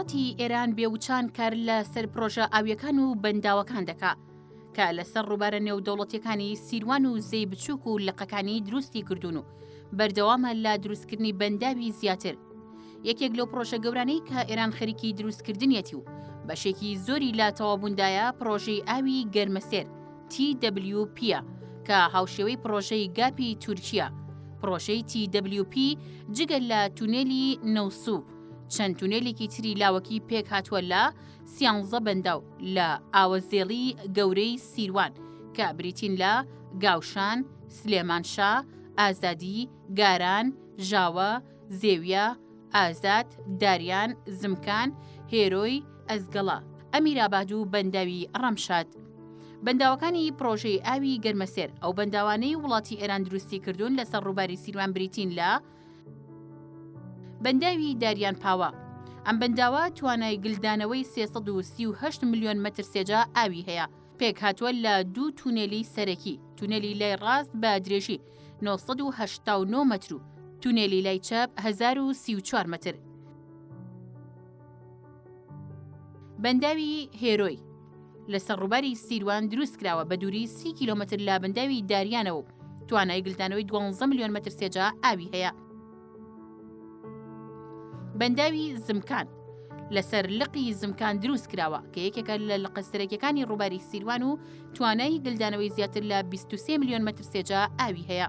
وڵاتی ئێران بێوچان کار لە سەر پرۆژە ئاویەکان و بەنداوەکان دەکا کە لەسەر ڕووبارە نێودەوڵەتیەکانی سیروان و زێی بچووک و لقەکانی دروستی کردوون و بەردەوامە لە دروستکردنی بەنداوی زیاتر. یەکێک لەو پرۆژە گەورانەی کە ئێران خەریکی دروستکردنیەتی و بەشێکی زۆری لە تەواوبووندایە پرۆژەی ئاوی گەرمەسێر TWP ە کە هاوشێوەی پرۆژەی گاپی تورکیە. پرۆژەی TWP جگە لە تونێلی نەوسوو چەند تونێلێکی تری لاوەکی پێکهاتووە لە سیانزە بەنداو لە ئاوەزێڵی گەورەی سیروان کە بریتین لە گاوشان، سلێمان شا، ئازادی، گاران، ژاوە، زێویە، ئازاد، داریان، زمکان، هێرۆی، ئەزگەڵە، ئەمیراباد و بەنداوی ڕەمشاد. بەنداوەکانی پڕۆژەی ئاوی گەرمەسێر، ئەو بەنداوانەی وڵاتی ئێران دروستی کردوون لەسەر ڕووباری سیروان بریتین لە، بەنداوی داریان پاوە، ئەم بەنداوە توانای گلدانەوەی 338 ملیۆن مەتر سێجا ئاوی هەیە، پێکهاتووە لە دوو تونێلی سەرەکی، تونێلی لای ڕاست بە درێژی 989 مەتر و تونێلی لای چەپ 1034 مەتر. بەنداوی هێرۆی لەسەر ڕووباری سیروان دروستکراوە بە دووری 30 کیلۆمەتر لە بەنداوی داریانەوە و توانای گلدانەوەی 12 ملیۆن مەتر سێجا ئاوی هەیە. بەنداوی زمکان لەسەر لقی زمکان دروست کراوە کە یەکێکە لە لقە سەرەکیەکانی ڕووباری سیروان و توانای گلدانەوەی زیاتر لە 23 ملیۆن مەتر سێجا ئاوی هەیە.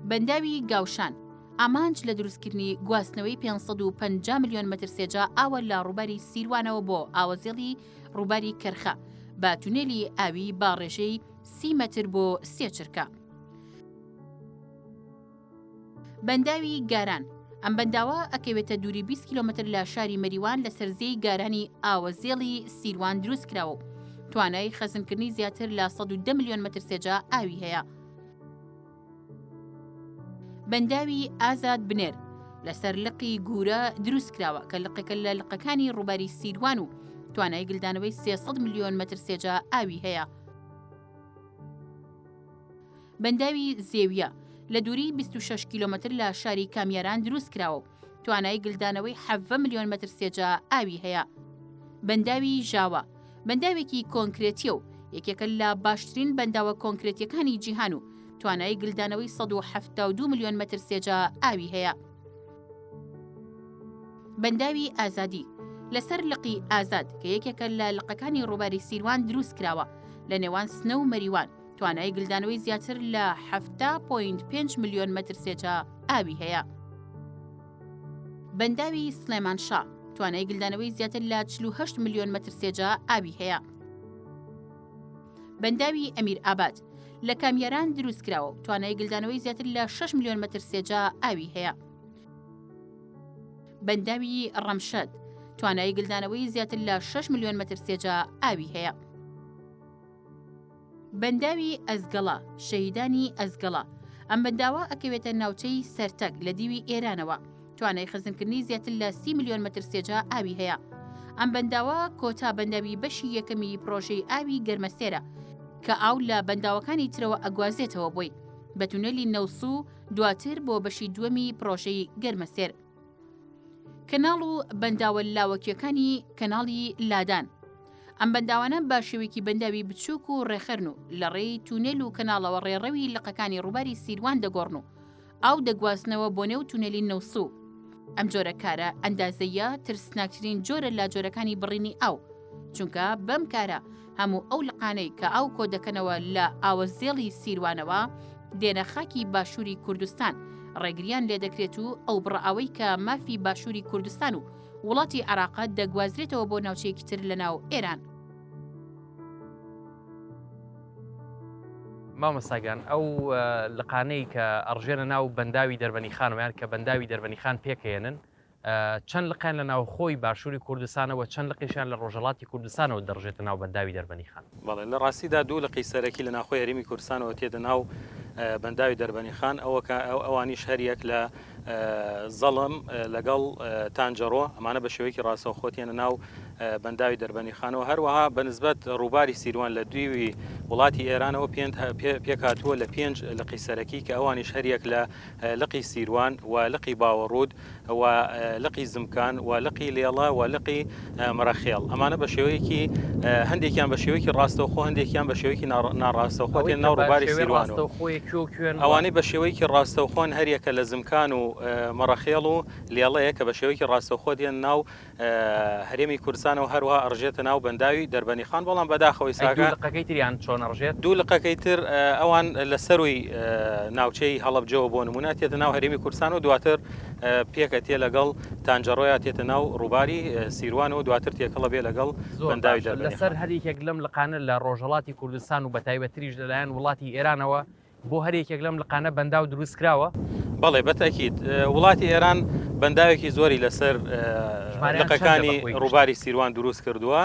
بەنداوی گاوشان ئامانج لە دروستکردنی گواستنەوەی 550 ملیۆن مەتر سێجا ئاوە لە ڕووباری سیروانەوە بۆ ئاوەزێڵی ڕووباری کەرخە بە تونێلی ئاوی با ڕێژەی سی مەتر بۆ سێ چرکە. بەنداوی گاران ئەم بەنداوە ئەکەوێتە دووری 20 کیلۆمەتر لە شاری مەریوان لەسەر زێی گارانی ئاوەزێڵی سیروان دروست کراوە و توانای خەزنکردنی زیاتر لە 110 ملیۆن مەتر سێجا ئاوی هەیە. بەنداوی ئازاد بنێر لەسەر لقی گورە دروست کراوە کە لقێکە لە لقەکانی ڕووباری سیروان و توانای گلدانەوەی 300 ملیۆن مەتر سێجا ئاوی هەیە. بەنداوی زێویە لە دووری 26 کیلۆمەتر لە شاری کامیاران دروست کراوە و توانای گلدانەوەی 17 ملیۆن مەتر سێجا ئاوی هەیە. بەنداوی ژاوە بەنداوێکی کۆنکرێتیە و یەکێکە لە باشترین بەنداوە کۆنکرێتیەکانی جیهان و توانای گلدانەوەی 172 ملیۆن مەتر سێجا ئاوی هەیە. بەنداوی ئازادی لەسەر لقی ئازاد کە یەکێکە لە لقەکانی ڕووباری سیروان دروست کراوە لە نێوان سنە و مەریوان توانای گلدانەوەی زیاتر لە 7.5 ملیۆن مەتر سێجا ئاوی هەیە. بەنداوی سلێمان شا توانای گلدانەوەی زیاتر لە 48 ملیۆن مەتر سێجا ئاوی هەیە. بەنداوی ئەمیر ئاباد لە کامیاران دروست کراوە و توانای گلدانەوەی زیاتر لە 6 ملیۆن مەتر سێجا ئاوی هەیە. بەنداوی ڕەمشەد توانای گلدانەوەی زیاتر لە 6 ملیۆن مەتر سێجا ئاوی هەیە. بەنداوی ئەزگەڵە، شەهیدانی ئەزگەڵە، ئەم بەنداوە ئەکەوێتە ناوچەی سەرتەک لە دیوی ئێرانەوە، توانای خەزنکردنی زیاتر لە 30 ملیۆن مەتر سێجا ئاوی هەیە. ئەم بەنداوە کۆتا بەنداوی بەشی یەکەمی پرۆژەی ئاوی گەرمەسێرە کە ئاو لە بەنداوەکانی ترەوە ئەگوازێتەوە بۆی بە تونێلی نەوسوو دواتر بۆ بەشی دووەمی پرۆژەی گەرمەسێر. کەناڵ و بەنداوە لاوەکیەکانی کەناڵی لادان ئەم بەنداوانە بە شێوەیەکی بەنداوی بچووک و ڕێخەرن و لە ڕێی تونێل و کەناڵەوە ڕێڕەوی لقەکانی ڕووباری سیروان دەگۆڕن و ئاو دەگوازنەوە بۆ نێو تونێلی نەوسوو. ئەم جۆرە کارە ئەندازەییە ترسناکترین جۆرە لە جۆرەکانی بڕینی ئاو، چونکە بەم کارە هەموو ئەو لقانەی کە ئاو کۆدەکەنەوە لە ئاوەزێڵی سیروانەوە دێنە خاکی باشووری کوردستان ڕێگریان لێدەکرێت و ئەو بڕە ئاوەی کە مافی باشووری کوردستان و وڵاتی عێراقە دەگوازرێتەوە بۆ ناوچەیەکی تر لەناو ئێران. مامۆستا گیان ئەو لقانەی کە ئەڕژێنە ناو بەنداوی دەربەنیخانەوە یان کە بەنداوی دەربەنیخان پێکەیەنن چەند لقیان لە ناوخۆی باشووری کوردستانەوە چەند لقیشیان لە ڕۆژهەڵاتی کوردستانەوە دەڕژێتە ناو بەنداوی دەربەنیخان؟ بەڵێ لە ڕاستیدا دوو لقی سەرەکی لە ناوخۆی هەرێمی کوردستانەوە تێدە ناو بەنداوی دەربەنیخان ئەوە کە ئەوانیش هەریەک لە. زەڵم لەگەڵ تانجەڕۆ، ئەمانە بە شێوەیەکی ڕاستەوخۆ تێنە ناو بەنداوی دەربەندیخانەوە. هەروەها بە نسبەت ڕووباری سیروان لە دیوی وڵاتی ئێرانەوە پێکهاتووە لە پێنج لقی سەرەکی کە ئەوانیش هەریەک لە لقی سیروان و لقی باوەڕوود و لقی زمکان و لقی لێڵە و لقی مڕەخێڵ. ئەمانە بە شێوەیەکی هەندێکیان بە شێوەیەکی ڕاستەوخۆ هەندێکیان بە شێوەیەکی ناڕاستەوخۆ تێن ناو ڕووباری سیروانەوە. ئەوانەی بە شێوەیەکی ڕاستەوخۆن هەریەکە لە زمکان و مەڕەخێڵ و لێڵەیە کە بە شێوەیەکی ڕاستەوخۆ دێن ناو هەرێمی کوردستانەوە هەروەها ئەڕژێتە ناو بەنداوی دەربەنیخان بەڵام بەداخەوەی ئەی دوو لقەکەی تریان چۆن ئەڕژێت؟ دوو لقەکەی تر ئەوان لە سەرووی ناوچەی هەڵەبجەوە بۆ نموونە تێتە ناو هەرێمی کوردستان و دواتر پێکەتێ لەگەڵ تانجەڕۆیا تێتە ناو ڕووباری سیروانەوە دواتر تێکەڵە بێ لەگەڵ زۆر بەنداوی باشە لەسەر دەربەنیخان. هەر یەکێک لەم لقانە لە ڕۆژهەڵاتی کوردستان و بەتایبەتریش لەلایەن وڵاتی ئێرانەوە بۆ هەر یەکێک لەم لقانە بەنداو دروست کراوە؟ بەڵێ بەتەکید وڵاتی ئێران بەنداوێکی زۆری لەسەر ژمارەیان چەندە لقەکانی بە کۆی گشتی؟ ڕووباری سیروان دروست کردووە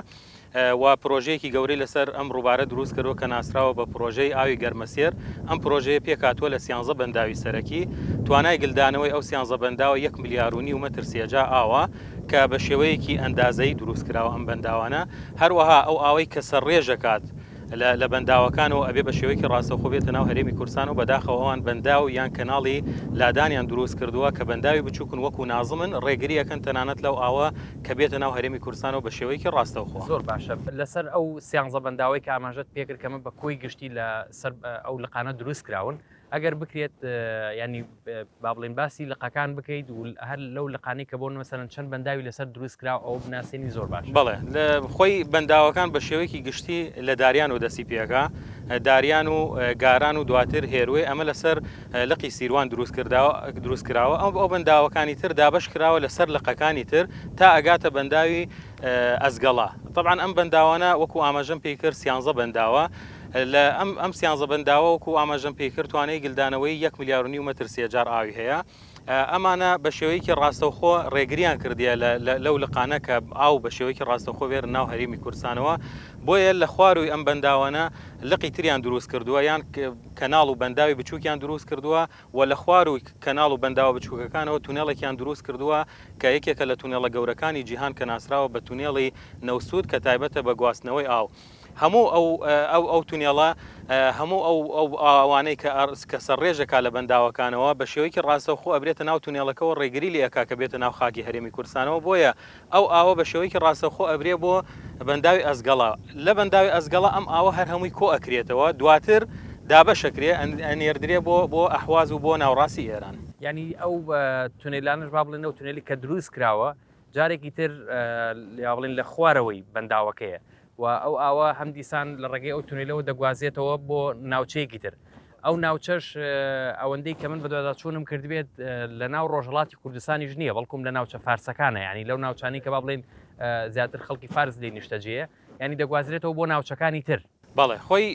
و پرۆژەیەکی گەورەی لەسەر ئەم ڕووبارە دروست کردووە کە ناسراوە بە پرۆژەی ئاوی گەرمەسێر ئەم پرۆژەیە پێکهاتووە لە سیانزە بەنداوی سەرەکی توانای گلدانەوەی ئەو سیانزە بەنداوە یەک ملیار و نیو مەتر سێجا ئاوە کە بە شێوەیەکی ئەندازەیی دروست کراوە ئەم بەنداوانە هەروەها ئەو ئاوەی کە سەرڕێژەکات لە بەنداوەکانەوە ئەبێ بە شێوەیەکی ڕاستەوخۆ بێتە ناو هەرێمی کوردستان و بەداخەوە ئەوان بەنداو یان کەناڵی لادانیان دروست کردووە کە بەنداوی بچووکن وەکو نازمن ڕێگری ئەکەن تەنانەت لەو ئاوە کە بێتە ناو هەرێمی کوردستانەوە بە شێوەیەکی ڕاستەوخۆ. زۆر باشە لەسەر ئەو سیانزە بەنداوەی کە ئاماژەت پێکرد کە ئەمە بە کۆی گشتی لە سەر ئەو لقانە دروست کراون ئەگەر بکرێت ینی با بڵێن باسی لقەکان بکەیت و هەر لەو لقانەی کە بۆ مەسەلەن چەند بەنداوی لەسەر دروست کرا ئەو بناسێنی زۆر باش. بەڵێ لە خۆی بەنداوەکان بە شێوەیەکی گشتی لە داریان و دەستی پێکا داریان و گاران و دواتر هێروێ ئەمە لەسەر لقی سیروان دروست کرداوە دروست کراوە ئەو ئەو بەنداوەکانی تر دابەش کراوە لەسەر لقەکانی تر تا ئەگاتە بەنداوی ئەزگەڵا طبعا ئەم بەنداوانە وەکو ئاماژەم پێی کرد سیانزە بەنداوە لە ئەم ئەم سیانزە بەنداوە وەکو ئاماژەم پێی کرد توانای گلدانەوەی یەک ملیار و نیو مەتر سێجار ئاوی هەیە ئەمانە بە شێوەیەکی ڕاستەوخۆ ڕێگریان کردیە لەو لقانە کە ئاو بە شێوەیەکی ڕاستەوخۆ بێرن ناو هەرێمی کوردستانەوە بۆیە لە خواروی ئەم بەنداوانە لقی تریان دروست کردووە یان کەناڵ و بەنداوی بچووکیان دروست کردووە و لە خواروی کەناڵ و بەنداوە بچووکەکانەوە تونێڵێکیان دروست کردووە کە یەکێکە لە تونێڵە گەورەکانی جیهان کە ناسراوە بە تونێڵی نەوسود کە تایبەتە بە گواستنەوەی ئاو. هەموو ئەو ئەو ئەو تونێڵە هەموو ئەو ئەو ئاوانەی کە کە سەرڕێژەکا لە بەنداوەکانەوە بە شێوەیەکی ڕاستەوخۆ ئەبرێتە ناو تونێڵەکەوە ڕێگری لێ ئەکا کە بێتە ناو خاکی هەرێمی کوردستانەوە بۆیە ئەو ئاوە بە شێوەیەکی ڕاستەوخۆ ئەبرێ بۆ بەنداوی ئەزگەڵە لە بەنداوی ئەزگەڵە ئەم ئاوە هەر هەمووی کۆ ئەکرێتەوە دواتر دابەش ئەکرێ ئەنێردرێ بۆ بۆ ئەحواز و بۆ ناوڕاستی ئێران. یانی ئەو تونێلانەش با بڵێن ئەو تونێلی کە دروست کراوە جارێکی تر یا بڵێن لە خوارەوەی بەنداوەکەیە و ئەو ئاوە هەم دیسان لە ڕێگەی ئەو تونێلەوە دەگوازێتەوە بۆ ناوچەیەکی تر ئەو ناوچەش ئەوەندەی کە من بەدواداچوونم کردبێت لە ناو ڕۆژهەڵاتی کوردستانیش نییە بەڵکم لە ناوچە فارسەکانە ینی لەو ناوچانی کە با بڵێن زیاتر خەڵکی فارس لێ نیشتەجێیە ینی دەگوازرێتەوە بۆ ناوچەکانی تر. بەڵێ خۆی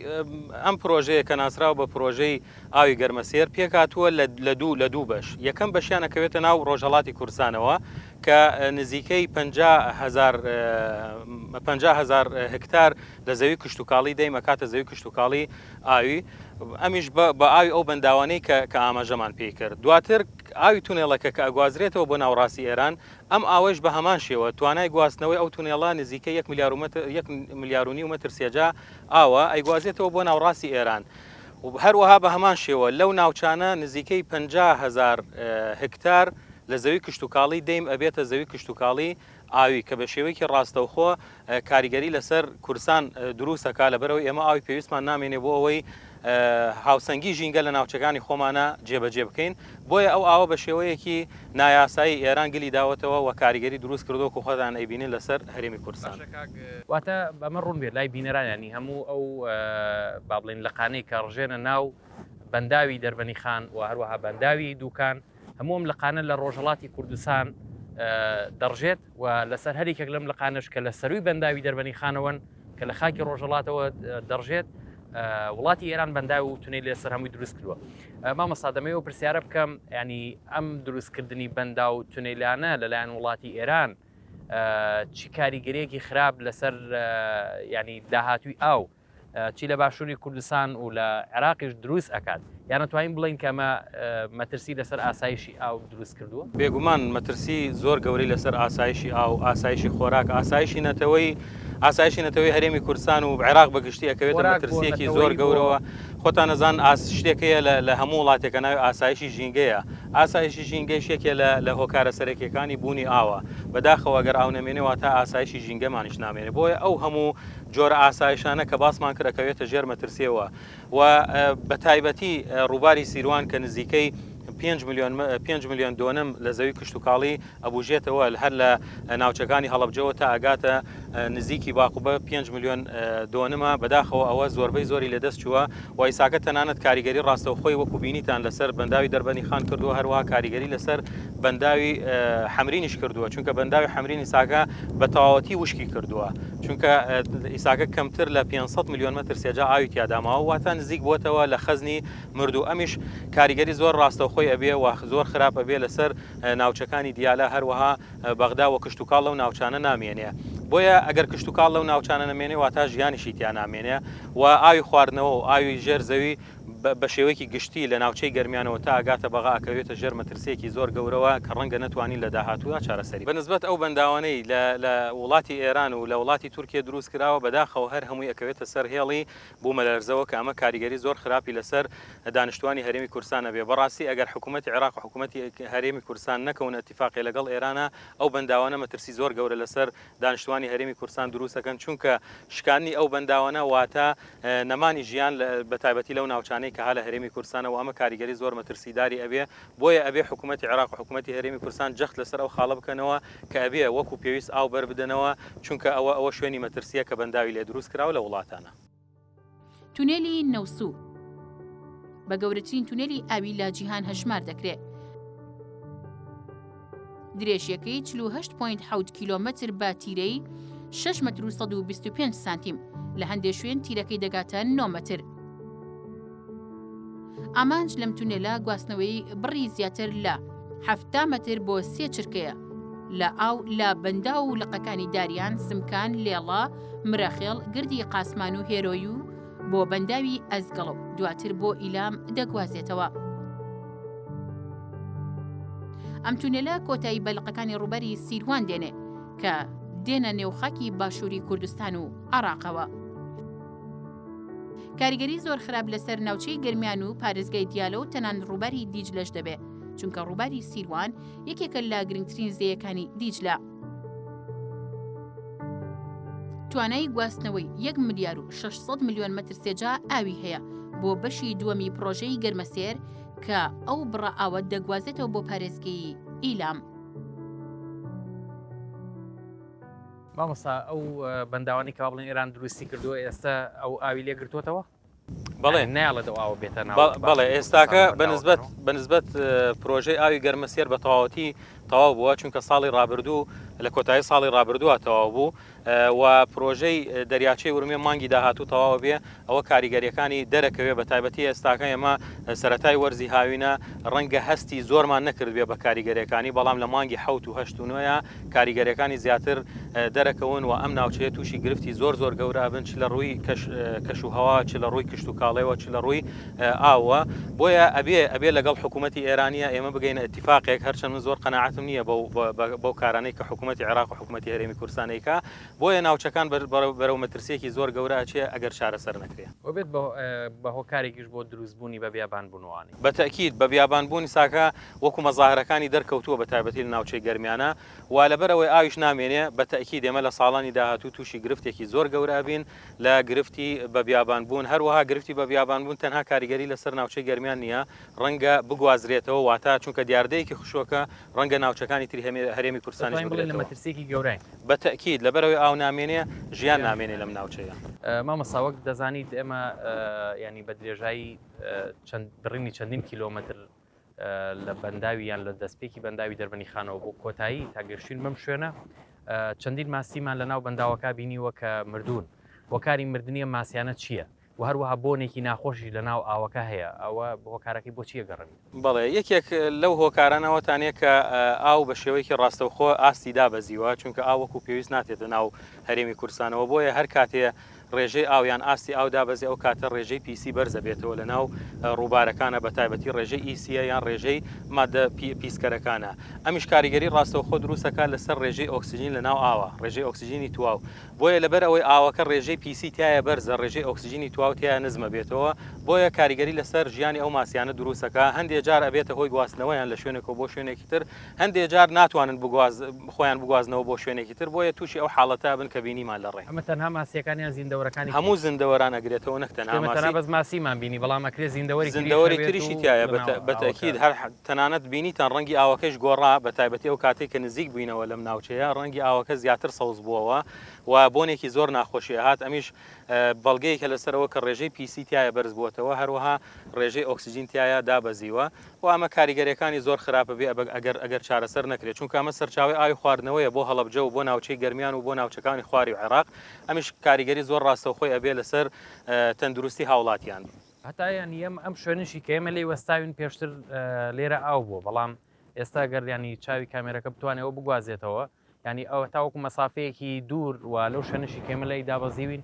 ئەم پرۆژەیە کە ناسراوە بە پرۆژەی ئاوی گەرمەسێر پێکهاتووە لە دوو لە دوو بەش یەکەم بەشیان ئەکەوێتە ناو ڕۆژهەڵاتی کوردستانەوە کە نزیکەی 50 هزار هکتار لە زەوی کشتتوکاڵی دەیم ئەکاتە زەوی کشتتوکاڵی ئاوی ئەمیش بە ئاوی ئەو بەنداوانەی کە کە ئاماژەمان پێی کرد دواتر ئاوی تونێڵەکە کە ئەگوازرێتەوە بۆ ناوڕاستی ئێران ئەم ئاوەیش بە هەمان شێوە توانای گواستنەوەی ئەو تونێڵە نزیکەی یەک ملیار و مەتر یەک ملیار و نیو مەتر سێجا ئاوە ئەیگوازێتەوە بۆ ناوڕاستی ئێران و هەروەها بە هەمان شێوە لەو ناوچانە نزیکەی 50 هەزار هکتار لە زەوی کشتوکاڵی دەیم ئەبێتە زەوی کشتوکاڵی ئاوی کە بە شێوەیەکی ڕاستەوخۆ کاریگەری لەسەر کوردستان دروست ئەکا لەبەرئەوەی ئێمە ئاوی پێویستمان نامێنێ بۆ ئەوەی هاوسەنگی ژینگە لە ناوچەکانی خۆمانە جێبەجێ بکەین بۆیە ئەو ئاوە بە شێوەیەکی نایاسایی ئێران گلی داوەتەوە و کاریگەری دروست کردووە کە خۆتان ئەیبینن لەسەر هەرێمی کوردستان. واتە بەمە ڕوون بێت لای بینەران یانی هەموو ئەو با بڵێین لقانەی کە ڕژێنە ناو بەنداوی دەربەنیخان و هەروەها بەنداوی دوکان هەموو ئەم لقانە لە ڕۆژهەڵاتی کوردستان دەڕژێت و لەسەر هەر یەکێک لەم لقانەش کە لە سەرووی بەنداوی دەربەنیخانەوەن کە لە خاکی ڕۆژهەڵاتەوە دەڕژێت وڵاتی ئێران بەنداو و تونەی لەسەر هەمووی دروست کردووە مامۆستا دەمەوێت ئەو پرسیارە بکەم ینی ئەم دروستکردنی بەنداو و تونەیلانە لەلایەن وڵاتی ئێران چی کاریگەریەکی خراپ لەسەر ینی داهاتوی ئاو چی لە باشووری کوردستان و لە عێراقیش دروست ئەکات. یان ئەتوانین بڵێین کە ئەمە مەترسی لەسەر ئاسایشی ئاو دروست کردووە؟ بێگومان مەترسی زۆر گەورەی لەسەر ئاسایشی ئاو، ئاسایشی خۆراک، ئاسایشی نەتەوەی، ئاسایشی نەتەوەی هەرێمی کوردستان و عێراق بە گشتی ئەکەوێتە خۆراک بۆ مەترسییەکی زۆر نەتەوەیی بۆ. گەورەوە. خۆتان ئەزانن ئاس شتێک هەیە لە لە هەموو وڵاتێکە ناوی ئاسایشی ژینگەیە. ئاسایشی ژینگەیش یەکێ لە لە هۆکارە سەرەکییەکانی بوونی ئاوە. بەداخەوە ئەگەر ئاو نەمێنێ واتە ئاسایشی ژینگەمانیش نامێنێ. بۆیە ئەو هەموو جۆرە ئاسایشانە کە باسمان کرد ئەکەوێتە ژێر مەترسییەوە. و بە تایبەتی ڕووباری سیروان کە نزیکەی 5 ملیۆن دۆنم لە زەوی کشتوکاڵی ئەبوژێتەوە هەر لە ناوچەکانی هەڵەبجەوە تا ئەگاتە نزیکی باقوبە 5 ملیۆن دۆنمە بەداخەوە ئەوە زۆربەی زۆری لەدەست چووە و ئیساکە تەنانەت کاریگەری ڕاستەوخۆی وەکو بینیتان لەسەر بەنداوی دەربەنی خان کردووە هەروەها کاریگەری لەسەر بەنداوی حەمرینیش کردووە چونکە بەنداوی حەمرین ئیساکە بە تەواوەتی وشکی کردووە چونکە ئیساکە کەمتر لە 500 میلیۆن مەتر سێجا ئاوی تیادا ماوە واتە نزیک بووەتەوە لە خەزنی مردوو ئەمیش کاریگەری زۆر ڕاستەوخۆی ئەبێ و زۆر خراپ ئەبێ لەسەر ناوچەکانی دیالە هەروەها بەغدا و کشتوکاڵ لەو ناوچانە نامێنێ بۆیە ئەگەر کشتوکاڵ لەو ناوچانە نەمێنێ واتا ژیانیشی تیا نامێنێ و ئاوی خواردنەوە و ئاوی ژێر زەوی بە شێوەیەکی گشتی لە ناوچەی گەرمیانەوە تا ئەگاتە بەغا ئەکەوێتە ژێر مەترسییەکی زۆر گەورەوە کە ڕەنگە نەتوانین لە داهاتوودا چارەسەری بە نسبەت ئەو بەنداوانەی لە لە وڵاتی ئێران و لە وڵاتی تورکیە دروست کراوە بەداخەوە هەر هەمووی ئەکەوێتە سەر هێڵی بوومەلەرزەوە کە ئەمە کاریگەری زۆر خراپی لەسەر دانیشتوانی هەرێمی کوردستان ئەبێ بەڕاستی ئەگەر حکوومەتی عێراق و حکوومەتی هەرێمی کوردستان نەکەونە ئیتیفاقێ لەگەڵ ئێرانا ئەو بەنداوانە مەترسی زۆر گەورە لەسەر دانیشتوانی هەرێمی کوردستان دروست ئەکەن چونکە شکاندنی ئەو بەنداوانە واتە نەمانی ژیان بە تایبەتی لەو ناوچانەی کە ها لە هەرێمی کوردستانە و ئەمە کاریگەری زۆر مەترسیداری ئەبێ بۆیە ئەبێ حکوومەتی عێراق و حکوومەتی هەرێمی کوردستان جەخت لەسەر ئەو خاڵە بکەنەوە کە ئەبێ وەکو پێویست ئاو بەربدەنەوە چونکە ئەوە ئەوە شوێنی مەترسیە کە بەنداوی لێ دروست کراوە لە وڵاتانە. تونێلی نەوسوو بە گەورەترین تونێلی ئاوی لە جیهان هەژمار دەکرێ. درێژیەکەی 48.7 کیلۆمەتر بە تیرەی 6 مەتر و 125 سانتیم لە هەندێک شوێن تیرەکەی دەگاتە 9 مەتر. ئامانج لەم تونێلە گواستنەوەی بڕی زیاتر لە 70 مەتر بۆ سێ چرکەیە لە ئاو لە بەنداو و لقەکانی داریان، سمکان، لێڵە، مرەخێڵ، گردی قاسمان و هێرۆی و بۆ بەنداوی ئەزگەڵ و دواتر بۆ ئیلام دەگوازێتەوە. ئەم تونێلە کۆتایی بە لقەکانی ڕووبەری سیروان دێنێ کە دێنە نێو خاکی باشووری کوردستان و عێراقەوە. کاریگەری زۆر خراپ لەسەر ناوچەی گەرمیان و پارێزگای دیالە و تەنان ڕووباری دیجلەش دەبێ، چونکە ڕووباری سیروان یەکێکە لە گرنگترین زێیەکانی دیجلە. توانای گواستنەوەی 1 ملیار و 600 ملیۆن مەتر سێجا ئاوی هەیە بۆ بەشی دووەمی پڕۆژەی گەرمەسێر کە ئەو بڕە ئاوە دەگوازێتەوە بۆ پارێزگەی ئیلام. مامۆستا ئەو بەنداوانەی کە وا بڵێن ئێران دروستی کردووە ئێستا ئەو ئاوی لێ گرتووەتەوە؟ بەڵێ نایەڵێت ئەو ئاوە بێتە ناو بەڵێ ئێستاکە بەنسبەت بەنسبەت پرۆژەی ئاوی گەرمەسێر بە تەواوەتی تەواو بووە چونکە ساڵی ڕابردوو لە کۆتایی ساڵی ڕابردووە تەواو بوو و پرۆژەی دەریاچەی ورمێ مانگی داهاتوو تەواو بێ ئەوە کاریگەریەکانی دەرەکەوێ بە تایبەتی ئێستاکە ئێمە سەرەتای وەرزی هاوینە ڕەنگە هەستی زۆرمان نەکردبێ بە کاریگەریەکانی بەڵام لە مانگی حەوت و هەشت و نۆیە کاریگەریەکانی زیاتر دەرەکەون و ئەم ناوچەیە تووشی گرفتی زۆر زۆر گەورە ئەبن چ لە ڕووی کەش و هەوا چ لە ڕووی کشت و کاڵێوە چ لە ڕووی ئاوە بۆیە ئەبێ ئەبێ لەگەڵ حکوومەتی ئێرانیە ئێمە بگەینە ئیتیفاقێک هەرچەند من زۆر قەناعەتم نییە بەو کارانەی کە حکوومەتی عێراق و حکوومەتی هەرێمی کوردستان ئەیکا بۆیە ناوچەکان بەرەو مەترسییەکی زۆر گەورە ئەچێ ئەگەر چارەسەر نەکرێ. وە بێت بە هۆکارێکیش بۆ دروست بوونی بە بیابان بوونوانی. بە تەئکید بە بیابان بوونی ساکە وەکو مەزاهرەکانی دەرکەوتووە بە تایبەتی لە ناوچەی گەرمیانە و لەبەر ئەوەی ئاویش نامێنێ بە تەئکید ئێمە لە ساڵانی داهاتوو تووشی گرفتێکی زۆر گەورە ئەبین لە گرفتی بە بیابان بوون هەروەها گرفتی بە بیابان بوون تەنها کاریگەری لەسەر ناوچەی گەرمیان نییە ڕەنگە بگوازرێتەوە واتە چونکە دیاردەیەکی خشۆکە ڕەنگە ناوچەکانی تری هەرێمی کوردستانیش دەتوانین بڵێین لە بگرێتەوە. مەترسییەکی گەورەین. بە تەئکید، لەبەرئەوەی ئاو نامێنێ، ژیان نامێنێ لەم ناوچەیە. مامۆستا وەک دەزانیت ئێمە یانی بە درێژایی چەند بڕینی چەندین کیلۆمەتر لە بەنداوی یان لە دەستپێکی بەنداوی دەربەنی خانەوە بۆ کۆتایی تا گەشتین بەم شوێنە چەندین ماسیمان لە ناو بەنداوەکە بینیوە کە مردوون. هۆکاری مردنی ئەم ماسیانە چییە؟ و هەروەها بۆنێکی ناخۆشیش لە ناو ئاوەکە هەیە، ئەوە هۆکارەکەی بۆ چییە گەڕێنیتەوە؟ بەڵێ، یەکێک لەو هۆکارانە ئەوەتانە کە ئاو بە شێوەیەکی ڕاستەوخۆ ئاستی دابەزیوە، چونکە ئاو وەکو پێویست ناتێتە ناو هەرێمی کوردستانەوە، بۆیە هەر کاتێ ڕێژەی ئاو یان ئاستی ئاو دابەزێ ئەو کاتە ڕێژەی پیسی بەرز ئەبێتەوە لە ناو ڕووبارەکانە بە تایبەتی ڕێژەی ئیسیە یان ڕێژەی مادە پیسکەرەکانە ئەمیش کاریگەری ڕاستەوخۆ دروست ئەکات لەسەر ڕێژەی ئۆکسجین لە ناو ئاوە ڕێژەی ئۆکسجینی تواو بۆیە لەبەر ئەوەی ئاوەکە ڕێژەی پیسی تیایە بەرزە ڕێژەی ئۆکسجینی تواو تیایا نزم ئەبێتەوە بۆیە کاریگەری لەسەر ژیانی ئەو ماسیانە دروست ئەکا هەندێ جار ئەبێتە هۆی گواستنەوەیان لە شوێنێکەوە بۆ شوێنێکی تر هەندێ جار ناتوانن بگواز خۆیان بگوازنەوە بۆ شوێنێکی تر بۆیە تووشی ئەو حاڵەتە ئەبن کە بینیمان لە ڕێ. ئەمە تەنها ماسیەکان یان زیندەوەرەکانی هەموو تریش؟ زیندەوەران ئەگرێتەوە نەک تەنها ئێمە تەنها ماسی. بەس ماسیمان بینی بەڵام ئەکرێ زیندەوەری تریش زیندەوەری هەبێت تریشی و تیایە لە ناو بە ئاوەکە. تەئکید هەر تەنانەت بینیتان ڕەنگی ئاوەکەیش گۆڕا بە تایبەتی ئەو کاتەی کە نزیک بووینەوە لەم ناوچەیە ڕەنگی ئاوەکە زیاتر سەوز بووەوە و بۆنێکی زۆر ناخۆشی ئەهات ئەمیش بەڵگەیەکە لەسەر ئەوە کە ڕێژەی پیسی تیایە بەرز بووەتەوە هەروەها ڕێژەی ئۆکسجین تیایا دابەزیوە و ئەمە کاریگەریەکانی زۆر خراپە بێ ئەگەر ئەگەر چارەسەر نەکرێت چونکە ئەمە سەرچاوەی ئاوی خواردنەوەیە بۆ هەڵەبجە و بۆ ناوچەی گەرمیان و بۆ ناوچەکانی خواری و عێراق ئەمیش کاریگەری زۆر ڕاستەوخۆی ئەبێ لەسەر تەندروستی هاوڵاتیان. هەتا یانی ئەم ئەم شوێنەشی کە ئێمە لێی وەستاوین پێشتر لێرە ئاو بووە بەڵام ئێستا گەر ینی چاوی کامێرەکە بتوانێت ئەوە بگوازێتەوە ینی ئەوە تاوەکو مەسافەیەکی دوور و لەو شوێنەشی کە ئێمە لێی دابەزیوین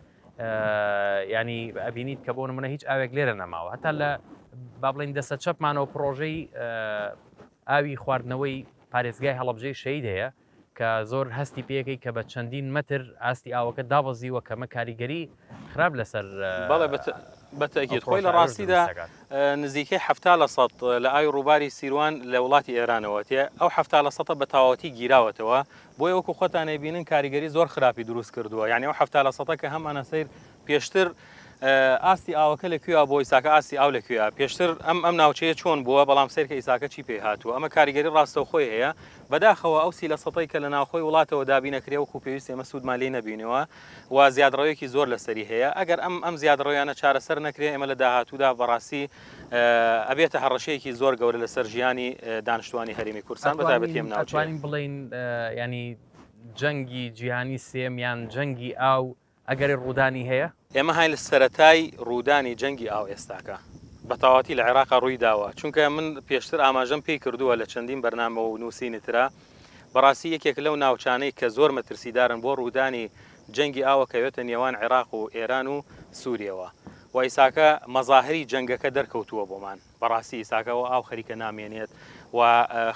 ینی ئەبینیت کە بۆ نمونە هیچ ئاوێک لێرە نەماوە هەتا لە با بڵین دەسە چەپمانەوە پرۆژەی ئاوی خواردنەوەی پارێزگای هەڵەبجەی شەید هەیە کە زۆر هەستی پێەکەی کە بە چەندین مەتر ئاستی ئاوەکە دابەزیوە کەمە کاریگەری خراپ لەسەر بەڵێ بە تەئکید خۆی لە ڕاستیدا نزیکەی 70 لە سەد لە ئاوی ڕووباری سیروان لە وڵاتی ئێرانەوە تێ ئەو 70 لە سەدە بە تەواوەتی گیراوەتەوە بۆیە وەکو خۆتان ئەیبینن کاریگەری زۆر خراپی دروست کردووە یعنی ئەو 70 لە سەدە کە هەمانە سەیر پێشتر ئاستی ئاوەکە لە کوێ بۆ ئیساکە ئاستی ئاو لە کوێ پێشتر ئەم ئەم ناوچەیە چۆن بووە بەڵام سەیرکە ئیساکە چی پێ هاتووە ئەمە کاریگەری ڕاستەوخۆی هەیە بەداخەوە ئەو سی لە سەتەی کە لە ناوخۆی وڵاتەوە دابینەکرێ وەکو پێویست ئێمە سوودمان لێی نەبینەوە و زیادڕەوێکی زۆر لەسەری هەیە ئەگەر ئەم ئەم زیادڕەویانە چارەسەر نەکرێ ئێمە لە داهاتوودا بەڕاستی ئەبێتە هەڕەشەیەکی زۆر گەورە لەسەر ژیانی دانیشتوانی هەرێمی کوردستان بە تایبەتی ئەم ناوچەیە. ئەتوانین بڵێین یانی جەنگی جیهانی سێیەم یان جەنگی ئاو ئەگەری ڕوودانی هەیە؟ ئێمە هاین لە سەرەتای ڕوودانی جەنگی ئاو ئێستاکە بە تەواوەتی لە عێراقا ڕووی داوە چونکە من پێشتر ئاماژەم پێی کردووە لە چەندین بەرنامە و نووسینی ترا بەڕاستی یەکێک لەو ناوچانەی کە زۆر مەترسیدارن بۆ ڕوودانی جەنگی ئاو ئەکەوێتە نێوان عێراق و ئێران و سوریەوە و ئیساکە مەزاهری جەنگەکە دەرکەوتووە بۆمان بەڕاستی ئیساکە ئەوە ئاو خەریکە نامێنێت و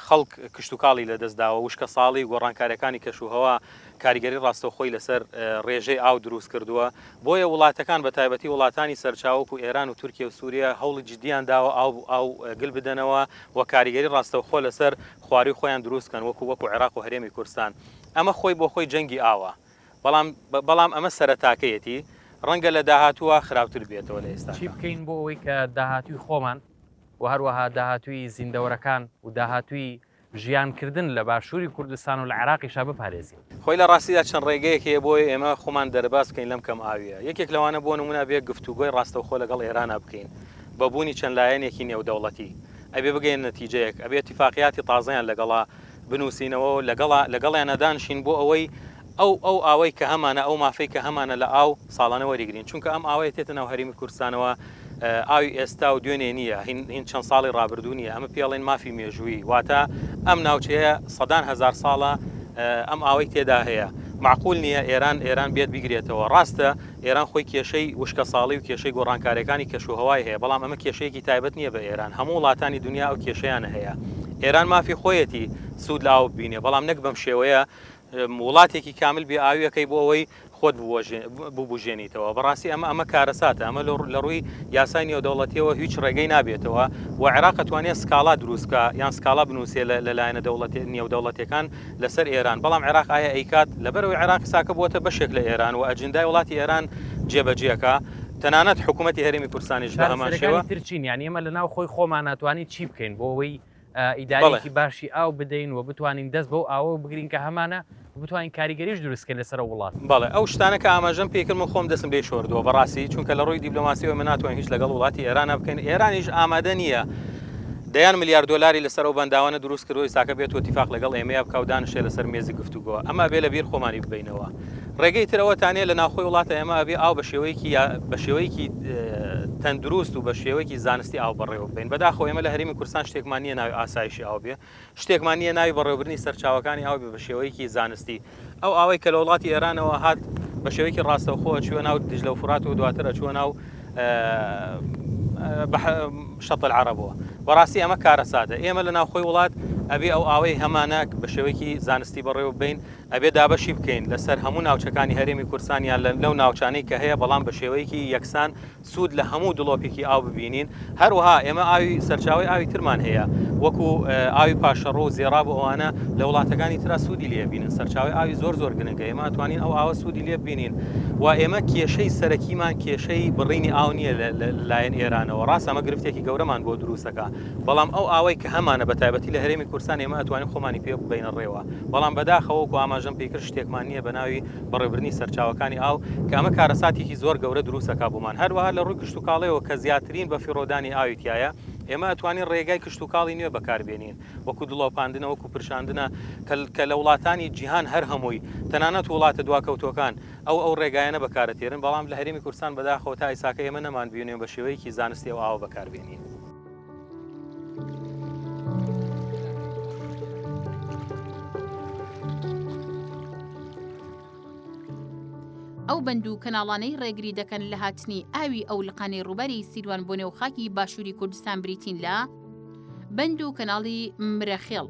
خەڵک کشتوکاڵی لەدەست داوە وشکە ساڵی و گۆڕانکاریەکانی کەش و هەوا کاریگەری ڕاستەوخۆی لەسەر ڕێژەی ئاو دروست کردووە بۆیە وڵاتەکان بە تایبەتی وڵاتانی سەرچاوە وەکو ئێران و تورکیە و سوریە هەوڵی جدیان داوە ئاو ئاو گل بدەنەوە و کاریگەری ڕاستەوخۆ لەسەر خواروی خۆیان دروست کەن وەکو وەکو عێراق و هەرێمی کوردستان ئەمە خۆی بۆ خۆی جەنگی ئاوە بەڵام بەڵام ئەمە سەرەتاکەیەتی ڕەنگە لە داهاتووە خراپتر بێتەوە لە چی ئێستاکە. بکەین بۆ ئەوەی کە داهاتووی خۆمان و هەروەها داهاتووی زیندەوەرەکان و داهاتووی ژیانکردن لە باشووری کوردستان و لە عێراقیشا بپارێزین؟ خۆی لە ڕاستیدا چەند ڕێگەیەک هەیە بۆ ئەوەی ئێمە خۆمان دەرباز بکەین لەم کەم ئاوییە، یەکێک لەوانە بۆ نموونە ئەبێ گفتوگۆی ڕاستەوخۆ لەگەڵ ئێرانا بکەین بە بوونی چەند لایەنێکی نێودەوڵەتی ئەبێ بگەینە نەتیجەیەک ئەبێ ئیتیفاقیاتی تازەیان لەگەڵا بنووسینەوە و لەگەڵا لەگەڵیانا دانشین بۆ ئەوەی ئەو ئەو ئاوەی کە هەمانە ئەو مافەی کە هەمانە لە ئاو ساڵانە وەریگرین چونکە ئەم ئاوەیە تێتە ناو هەرێمی کوردستانەوە ئاوی ئێستا و دوێنێ نییە هین هین چەند ساڵی ڕابردوو نییە ئەمە پێڵێن مافی مێژوویی واتە ئەم ناوچەیە سەدان هەزار ساڵە ئەم ئاوەی تێدا هەیە معقول نییە ئێران ئێران بێت بیگرێتەوە ڕاستە ئێران خۆی کێشەی وشکەساڵی و کێشەی گۆڕانکاریەکانی کەشوهەوای هەیە، بەڵام ئەمە کێشەیەکی تایبەت نییە بە ئێران، هەموو وڵاتانی دونیا ئەو کێشەیانە هەیە. ئێران مافی خۆیەتی سوود لە ئاو ببینێ، بەڵام نەک بەم شێوەیە وڵاتێکی کامل بێ ئاویەکەی بۆ ئەوەی خۆت ببوژێنیتەوە. بەڕاستی ئەمە ئەمە کارەساتە، ئەمە لە ڕووی یاسای نێودەوڵەتیەوە هیچ ڕێگەی نابێتەوە و عێراق ئەتوانێ سکاڵا دروست بکا یان سکاڵا بنووسێ لە لایەنە نێودەوڵەتیەکان لەسەر ئێران، بەڵام عێراق ئایا ئەیکات؟ لەبەرئەوەی عێراق ئیساکە بووەتە بەشێک لە ئێران و ئەجندای وڵاتی ئێران جێبەجێکا، تەنانەت حکوومەتی هەرێمی کوردستانیش بە هەمان شێوە. چارەسەرەکانی تر چین؟ یانی ئێمە لە ناو خۆی خۆمانا توانین چی بکەین بۆ ئەوەی ئیدارەیەکی باشی ئاو بدەین و بتوانین دەست بەو ئاوە بگرین کە هەمانە و بتوانین کاریگەریش دروست بکەین لەسەر ئەو وڵاتە؟ بەڵێ، ئەو شتانە کە ئاماژەم پێی کرد من خۆم دەستم لێی شۆردووە بەڕاستی، چونکە لە ڕووی دیبلۆماسیەوە ئێمە ناتوانین هیچ لەگەڵ وڵاتی ئێرانا بکەین، ئێرانیش ئامادە نییە دەیان ملیار دۆلاری لەسەر ئەو بەنداوانە دروست کردووە ئیستاکە بێت و ئیتیفاق لەگەڵ ئێمەیا بکا و دانشێ لەسەر مێزی گفتوگۆ ئەمە ئەبێ لە بیر خۆمانی ببەینەوە ڕێگەی تر ئەوەتانەیە لە ناوخۆی وڵاتە ئێمە ئەبێ ئاو بە شێوەیەکی بە شێوەیەکی تەندروست و بە شێوەیەکی زانستی ئاو بەڕێوە ببەین بەداخەوە ئێمە لە هەرێمی کوردستان شتێکمان نییە ناوی ئاسایشی ئاو بێ شتێکمان نییە ناوی بەڕێوەبردنی سەرچاوەکانی ئاو بێ بە شێوەیەکی زانستی. ئەو ئاوەی کە لە وڵاتی ئێرانەوە هات بە شێوەیەکی ڕاستەوخۆ ئەچووە ناو دیجلە و فورات و دواتر ئەچووە ناو شەت العەرەبەوە. بەڕاستی ئەمە کارەساتە. ئێمە لە ناوخۆی وڵات ئەبێ ئەو ئاوەی هەمانە بە شێوەیەکی زانستی بەڕێوە ببەین، ئەبێ دابەشی بکەین لەسەر هەموو ناوچەکانی هەرێمی کوردستان یان لەو ناوچانەی کە هەیە بەڵام بە شێوەیەکی یەکسان سوود لە هەموو دڵۆپێکی ئاو ببینین، هەروەها ئێمە ئاوی سەرچاوەی ئاوی ترمان هەیە وەکو ئاوی پاشەڕۆ و زێڕاب و ئەوانە لە وڵاتەکانی ترا سوودی لێ بینن، سەرچاوەی ئاوی زۆر زۆر گرنگە ئێمە ئەتوانین ئەو ئاوە سوودی لێ ببینین و ئێمە کێشەی سەرەکیمان کێشەی بڕینی ئاو نییە لە لایەن ئێرانەوە ڕاستە ئەمە گرفتێکی گەورەمان بۆ دروست دەکا بەڵام ئەو ئاوەی کە هەمانە بە تایبەتی لە هەرێمی کوردستان ئێمە ئەتوانین خۆمانی پێ ببەینە ڕێوە بەڵام بەداخەوە وەکو ئاماژەم پێکرد شتێکمان نییە بە ناوی بەڕێوەبردنی سەرچاوەکانی ئاو کە ئەمە کارەساتێکی زۆر گەورە دروست ئەکا بۆمان هەروەها لە ڕووی کشتوکاڵیەوە کە زیاترین بەفیڕۆدانی ئاوی تیایە ئێمە ئەتوانین ڕێگای کشتوکاڵی نوێ بەکاربێنین وەکو دڵۆپاندنە وەکو پرشاندنە کە لە وڵاتانی جیهان هەر هەمووی تەنانەت وڵاتە دواکەوتووەکان ئەو ئەو ڕێگایانە بەکارەتێرن بەڵام لە هەرێمی کوردستان بەداخەوە تا ئیساکە ئێمە نەمانبینیوە بە شێوەیەکی زانستی ئەو ئاوە بەکاربێنین. ئەو بەند و کەناڵانەی ڕێگری دەکەن لە هاتنی ئاوی ئەو لقانەی ڕووباری سیروان بۆ نێو خاکی باشووری کوردستان بریتین لە بەند و کەناڵی مرەخێڵ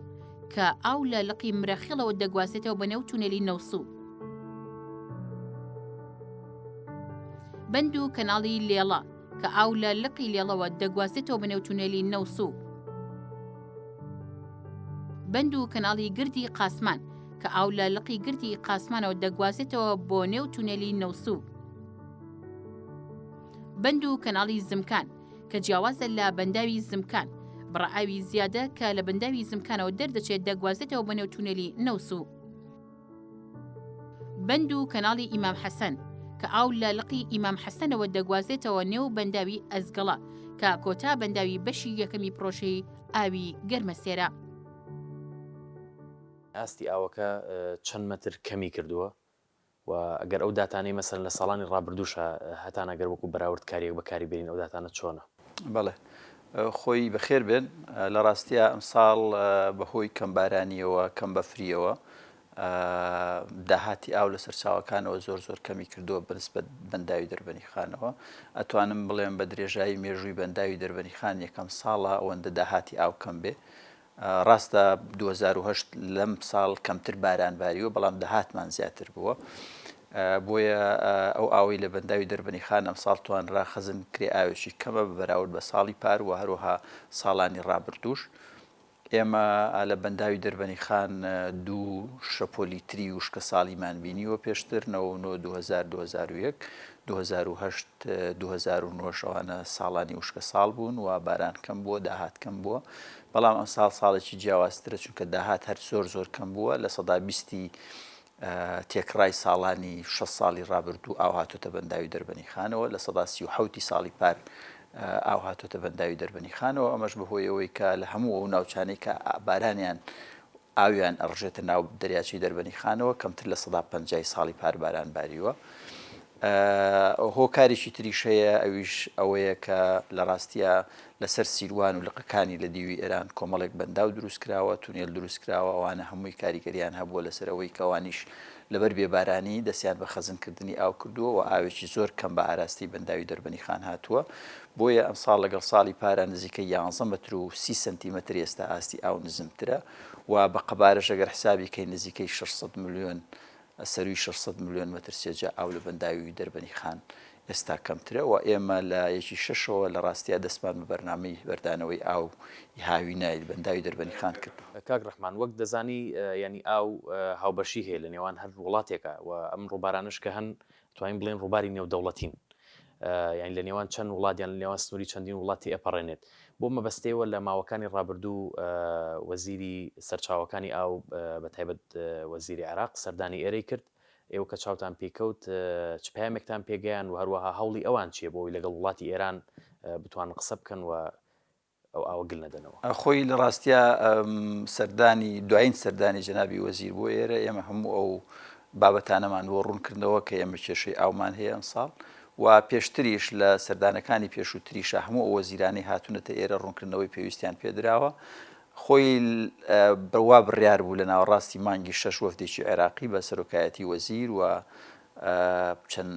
کە ئاو لە لقی مرەخێڵەوە دەگوازێتەوە بە نێو تونێلی نەوسوو بەند و کەناڵی لێڵە کە ئاو لە لقی لێڵەوە دەگوازێتەوە بە نێو تونێلی نەوسوو. بەند و کەناڵی گردی قاسمان کە ئاو لە لقی گردی قاسمانەوە دەگوازێتەوە بۆ نێو تونێلی نەوسوو. بەند و کەناڵی زمکان کە جیاوازە لە بەنداوی زمکان، بڕە ئاوی زیادە کە لە بەنداوی زمکانەوە دەردەچێت دەگوازێتەوە بۆ نێو تونێلی نەوسوو. بەند و کەناڵی ئیمام حەسەن، کە ئاو لە لقی ئیمام حەسەنەوە دەگوازێتەوە نێو بەنداوی ئەزگەڵە، کە کۆتا بەنداوی بەشی یەکەمی پڕۆژەی ئاوی گەرمەسێرە. ئاستی ئاوەکە چەند مەتر کەمی کردووە و ئەگەر ئەو داتانەی مەسەلەن لە ساڵانی ڕابردووشا هەتان ئەگەر وەکوو بەراوردکارییەک بەکاری بێنین ئەو داتانە چۆنە؟ بەڵێ خۆی بەخێر بێن. لە ڕاستیا ئەمساڵ بەهۆی کەمبارانییەوە، کەم بەفرییەوە داهاتی ئاو لە سەرچاوەکانەوە زۆر زۆر کەمی کردووە بەنسبەت بەنداوی دەربەنیخانەوە. ئەتوانم بڵێم بە درێژایی مێژووی بەنداوی دەربەنیخان یەکەم ساڵە ئەوەندە داهاتی ئاو کەم بێ. ڕاستە 2008 لەم ساڵ کەمتر باران باریوە بەڵام داهاتمان زیاتر بووە. بۆیە ئەو ئاوەی لە بەنداوی دەربەنیخان ئەمساڵ توانرا خەزن بکرێ ئاوێکی کەمە بە بەراورد بە ساڵی پار و هەروەها ساڵانی ڕابردووش. ئێمە لە بەنداوی دەربەنیخان دوو شەپۆلی تری وشکەساڵیمان بینیوە پێشتر، 99، 2000، 2001، 2008، 2009 ئەوانە ساڵانی وشکەساڵ بوون و باران کەم بووە، داهات کەم بووە. بەڵام ئەمساڵ ساڵێکی جیاوازترە چونکە داهات هەر زۆر زۆر کەم بووە، 20% تێکڕای ساڵانی 60 ساڵی ڕابردوو ئاو هاتۆتە بەنداوی دەربەنیخانەوە، 37% ی ساڵی پار ئاو هاتۆتە بەنداوی دەربەنیخانەوە، ئەمەش بەهۆی ئەوەی کە لە هەموو ئەو ناوچانەی کە بارانیان ئاویان ئەڕژێتە ناو دەریاچەی دەربەنیخانەوە کەمتر 50% ی ساڵی پار باران باریوە. هۆکارێکی تریش هەیە ئەویش ئەوەیە کە لە ڕاستیا لەسەر سیروان و لقەکانی لە دیوی ئێران کۆمەڵێک بەنداو دروست کراوە، تونێل دروست کراوە، ئەوانە هەمووی کاریگەریان هەبووە لەسەر ئەوەی کە ئەوانیش لەبەر بێبارانی دەستیان بە خەزنکردنی ئاو کردووە و ئاوێکی زۆر کەم بە ئاراستەی بەنداوی دەربەنیخان هاتووە، بۆیە ئەمساڵ لەگەڵ ساڵی پارا نزیکەی یانزە مەتر و سی سەنتیمەتر ئێستا ئاستی ئاو نزمترە و بە قەبارەش ئەگەر حسابی کەین نزیکەی 600 ملیۆن سەرووی 600 ملیۆن مەتر سێجا ئاو لە بەنداوی دەربەنیخان ئێستا کەمترە و ئێمە لە یەکی شەشەوە لە ڕاستیا دەستمان بە بەرنامەی بەردانەوەی ئاو ی هاوینە ی بەنداوی دەربەنیخان کردووە. کاک ڕەحمان وەک دەزانی یانی ئاو هاوبەشی هەیە لە نێوان هەر وڵاتێکا و ئەم ڕووبارانەش کە هەن توانین بڵێین ڕووباری نێودەوڵەتین یانی لە نێوان چەند وڵات یان لە نێوان سنووری چەندین وڵات تێئەپەڕێنێت بۆ مەبەستەیەوە لە ماوەکانی ڕابردوو وەزیری سەرچاوەکانی ئاو بە تایبەت وەزیری عێراق سەردانی ئێرەی کرد ئێوە کە چاوتان پێی کەوت چ پەیامێکتان پێ گەیاند و هەروەها هەوڵی ئەوان چییە بۆ ئەوەی لەگەڵ وڵاتی ئێران بتوانن قسە بکەن و ئەو ئاوە گل نەدەنەوە؟ خۆی لە ڕاستیا سەردانی دوایین سەردانی جەنابی وەزیر بۆ ئێرە ئێمە هەموو ئەو بابەتانەمان بۆ ڕوون کردنەوە کە ئێمە کێشەی ئاومان هەیە ئەمساڵ و پێشتریش لە سەردانەکانی پێشووتریشا هەموو ئەو وەزیرانەی هاتوونەتە ئێرە ڕوونکردنەوەی پێویستیان پێدراوە خۆی وا بڕیار بوو لە ناوەڕاستی مانگی شەش وەفدێکی عێراقی بە سەرۆکایەتی وەزیر و. چەند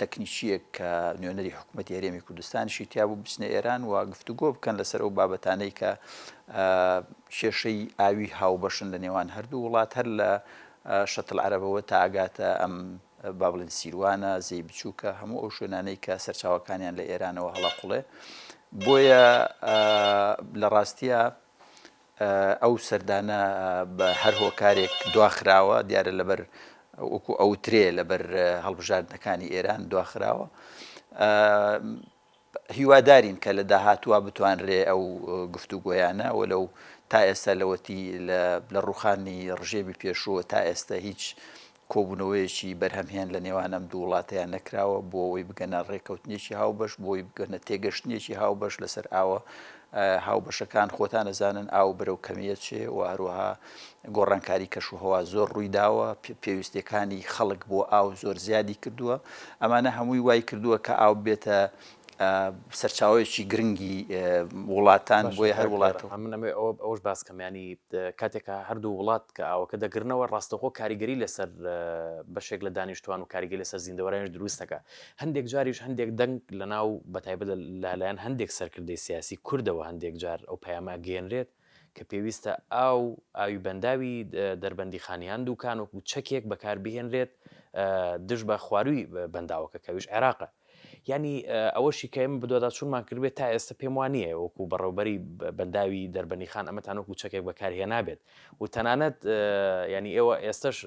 تەکنیکییەک کە نوێنەری حکوومەتی هەرێمی کوردستانیشی تیا بوو بچنە ئێران و گفتوگۆ بکەن لەسەر ئەو بابەتانەی کە کێشەی ئاوی هاوبەشن لە نێوان هەردوو وڵات هەر لە شەتڵ عەرەبەوە تا ئەگاتە ئەم با بڵێن سیروانە، زێی بچووکە، هەموو ئەو شوێنانەی کە سەرچاوەکانیان لە ئێرانەوە هەڵەقوڵێ. بۆیە لە ڕاستییا ئەو سەردانە بە هەر هۆکارێک دواخراوە، دیارە لەبەر وەکو ئەوترێ لەبەر هەڵبژاردنەکانی ئێران دواخراوە. هیوادارین کە لە داهاتووا بتوانرێ ئەو گفتوگۆیانە وەلەو تا ئێستا لەوەتی لە ڕووخانی ڕژێمی پێشووە تا ئێستا هیچ کۆبوونەوەیەکی بەرهەمهێن لە نێوان ئەم دوو وڵاتەیان نەکراوە بۆ ئەوەی بگەنە ڕێککەوتنێکی هاوبەش بۆ ئەوەی بگەنە تێگەشتنێکی هاوبەش لەسەر ئاوە هاوبەشەکان خۆتان ئەزانن ئاو بەرەو کەمیە چێ و هەروەها گۆڕانکاری کەشوهەوا زۆر ڕوویداوە، پێویستیەکانی خەڵک بۆ ئاو زۆر زیادی کردووە، ئەمانە هەمووی وای کردووە کە ئاو ببێتە سەرچاوەیەکی گرنگی وڵاتان، باشە بۆیە هەر کاک وڵاتە. ڕەحمان من ئەمەوێ ئەوە ئەوەش باس کەم یانی کاتێک کە هەردوو وڵات کە ئاوەکە دەگرنەوە ڕاستەوخۆ کاریگەری لەسەر بەشێک لە دانیشتوان و کاریگەری لەسەر زیندەوەرانیش دروست دەکا هەندێک جاریش هەندێک دەنگ لەناو بەتایبەت لەلایەن هەندێک سەرکردەی سیاسی کوردەوە هەندێک جار ئەو پەیامە ئەگەیەنرێت کە پێویستە ئاو، ئاوی بەنداوی دەربەندیخان یان دووکان وەکو چەکێک بەکار بهێنرێت دژ بە خوارووی بەنداوەکە کە ئەویش عێراقە. یانی ئەوەشی کە ئێمە بەدواداچوونمان کردبێت تا ئێستا پێم وا نییە وەکو بەڕێوبەری بەنداوی دەربەندیخان ئەمەتان وەکو چەکێک بەکار هێنابێت و تەنانەت یانی ئێوە ئێستەش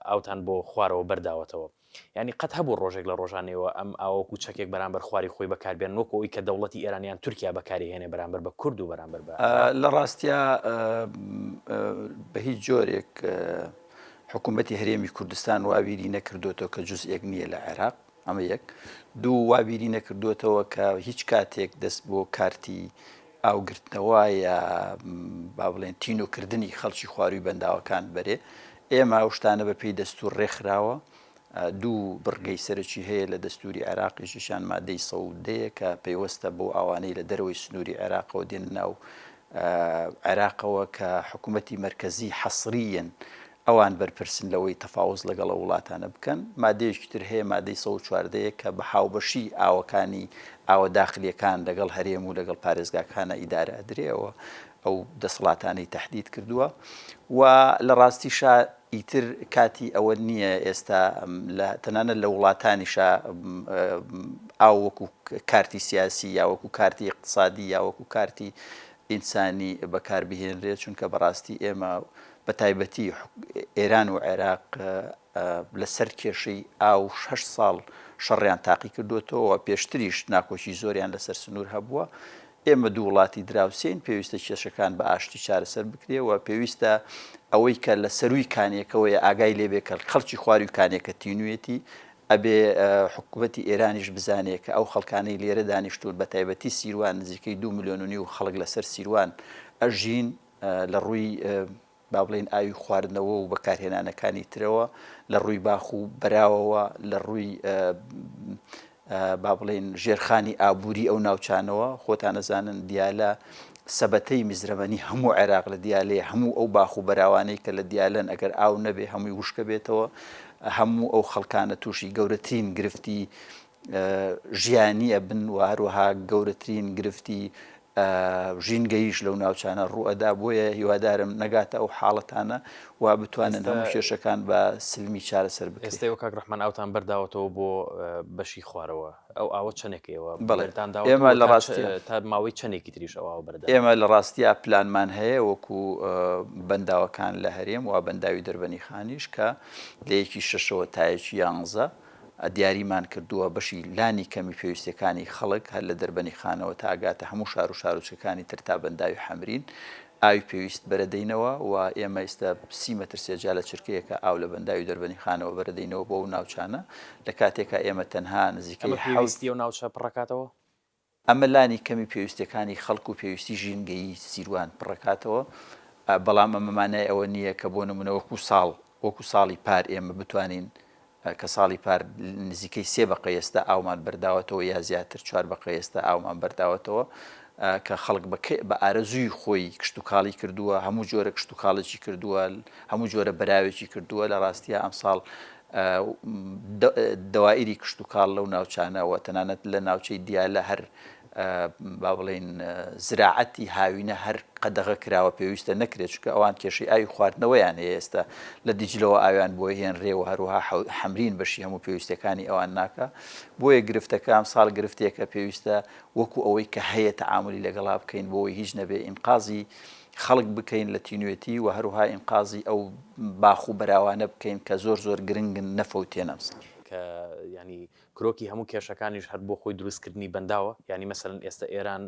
ئاوتان بۆ خوارەوە بەرداوەتەوە. یانی قەت هەبوو ڕۆژێک لە ڕۆژان ئێوە ئەم ئاوە وەکوو چەکێک بەرامبەر خواری خۆی بەکار بێنن وەکوو ئەوی کە دەوڵەتی ئێران یان تورکیا بەکاری هێنێ بەرامبەر بە کورد و بەرامبەر بە عێراق؟ لە ڕاستیا بە هیچ جۆرێک حکوومەتی هەرێمی کوردستان وا بیری نەکردۆتەوە کە جوزئێک نییە لە عێراق، ئەمە یەک. دوو وا بیری نەکردۆتەوە کە هیچ کاتێک دەست بۆ کارتی ئاوگرتنەوە یا با بڵێن تینوکردنی خەڵکی خوارووی بەنداوەکان بەرێ. ئێمە ئەو شتانە بە پێی دەستوور ڕێکخراوە. دوو بڕگەی سەرەکی هەیە لە دەستووری عێراق، یەکێکیان مادەی 110 یە کە پەیوەستە بەو ئاوانەی لە دەرەوەی سنووری عێراقەوە دێنە ناو عێراقەوە کە حکوومەتی مەرکەزی حەسرییەن ئەوان بەرپرسن لەوەی تەفاوز لەگەڵ ئەو وڵاتانە بکەن. مادەیەکی تر هەیە مادەی 114 یە کە بە هاوبەشی ئاوەکانی ئاوە داخلیەکان لەگەڵ هەرێم و لەگەڵ پارێزگاکانە ئیدارە ئەدرێ ئەوە ئەو دەسەڵاتانەی تەحدید کردووە و لە ڕاستیشا ئیتر کاتی ئەوە نییە ئێستا لە تەنانەت لە وڵاتانیشا ئاو وەکو کارتی سیاسی یا وەکو کارتی ئیقتسادی یا وەکو کارتی ئینسانی بەکار بهێنرێت چونکە بەڕاستی ئێمە بە تایبەتی ئێران و عێراق لەسەر کێشەی ئاو شەش ساڵ شەڕیان تاقی کردوێتەوە پێشتریش ناکۆکی زۆریان لەسەر سنوور هەبووە ئێمە دوو وڵاتی دراوسێین پێویستە کێشەکان بە ئاشتی چارەسەر بکرێ و پێویستە ئەوەی کە لە سەروی کانیەکەوەیە ئاگای لێبێ کە خەڵکی خواروی کانیەکە تینوێتی ئەبێ حکوومەتی ئێرانیش بزانێ کە ئەو خەڵکانەی لێرە دانیشتوون بە تایبەتی سیروان نزیکەی دو ملیۆن و نیو خەڵک لەسەر سیروان ئەژین لە ڕووی با بڵێین ئاوی خواردنەوە و بەکارهێنانەکانی ترەوە، لە ڕووی باخ و بەراوەوە، لە ڕووی با بڵێین ژێرخانی ئابووری ئەو ناوچانەوە، خۆتان ئەزانن دیالە سەبەتەی میزرەمەنی هەموو عێراق لە دیالەیە، هەموو ئەو باخ و بەراوانەی کە لە دیالەن ئەگەر ئاو نەبێ هەمووی وشکە بێتەوە، هەموو ئەو خەڵکانە تووشی گەورەترین گرفتی ژیانی ئەبن و هەروەها گەورەترین گرفتی ژینگەییش لەو ناوچانە ڕووئەدا، بۆیە هیوادارم نەگاتە ئەو حاڵەتانە و بتوانن هەموو کێشەکان بە سلمی چارەسەر بکرێت. ئێستا ئێوە کاک ڕەحمان ئاوتان بەرداوەتەوە بۆ بەشی خوارەوە، ئەو ئاوە چەنێکە ئێوە بەڵێ بەرتان ئێمە داوەتەوە لە ڕاستیا تا ماوەی چەنێکی تریش ئەو ئاوە بەردەن؟ ئێمە لە ڕاستیا پلانمان هەیە وەکو بەنداوەکان لە هەرێم و بەنداوی دەربەنیخانیش کە لە یەکی شەشەوە تا یەکی یانزە دیاریمان کردووە بەشی لانی کەمی پێویستیەکانی خەڵک هەر لە دەربەنیخانەوە تا ئەگاتە هەموو شار و شارۆچکەکانی تر تا بەنداوی حەمرین ئاوی پێویست بەرەدەینەوە و ئێمە ئیستا سی مەتر سێجا لە چرکەیەکە ئاو لە بەنداوی دەربەنیخانەوە بەرەدەینەوە بۆ ئەو ناوچانە لە کاتێکا ئێمە تەنها نزیکەی ئەمە حەوت پێویستی ئەو ناوچە پڕەکاتەوە؟ ئەمە لانی کەمی پێویستیەکانی خەڵک و پێویستی ژینگەیی سیروان پڕەکاتەوە، بەڵام ئەمە مانای ئەوە نییە کە بۆ نمونە وەکو ساڵ وەکو ساڵی پار ئێمە بتوانین کە ساڵی پار نزیکەی سێ بەقەیەستە ئاومان بەرداوەتەوە یا زیاتر چوار بەقەیەستە ئاومان بەرداوەتەوە کە خەڵک بە ئارەزووی خۆی کشتوکاڵی کردووە هەموو جۆرە کشتوکاڵێکی کردووە هەموو جۆرە بەراوێکی کردووە لە ڕاستیە ئەمساڵ. دەوائیری کشتوکاڵ لەو ناوچانە و تەنانەت لە ناوچەی دیالە هەر با بڵێین زراعەتی هاوینە هەر قەدەغە کراوە پێویستە نەکرێت چونکە ئەوان کێشەی ئاوی خواردنەوەیان هەیە ئێستا لە دیجلەوە ئاویان بۆ هێنرێ و هەروها حەمرین بەشی هەموو پێویستەکانی ئەوان ناکە بۆیە گرفتەکە ئەم ساڵ گرفتێکە پێویستە وەکو ئەوەی کە هەیە تەعاملی لەگەڵا بکەین بۆی هیچ نەبێ ئینقازی خەڵک بکەین لە تینوێتی و هەروها ئینقازی ئەو باخ و بەراوانە بکەین کە زۆر زۆر گرنگن نەفەوتێن ئەمساڵ. کە یانی کرۆکی هەموو کێشەکانیش هەر بۆ خۆی دروست کردنی بەنداوە، یانی مەسەلەن ئێستە ئێران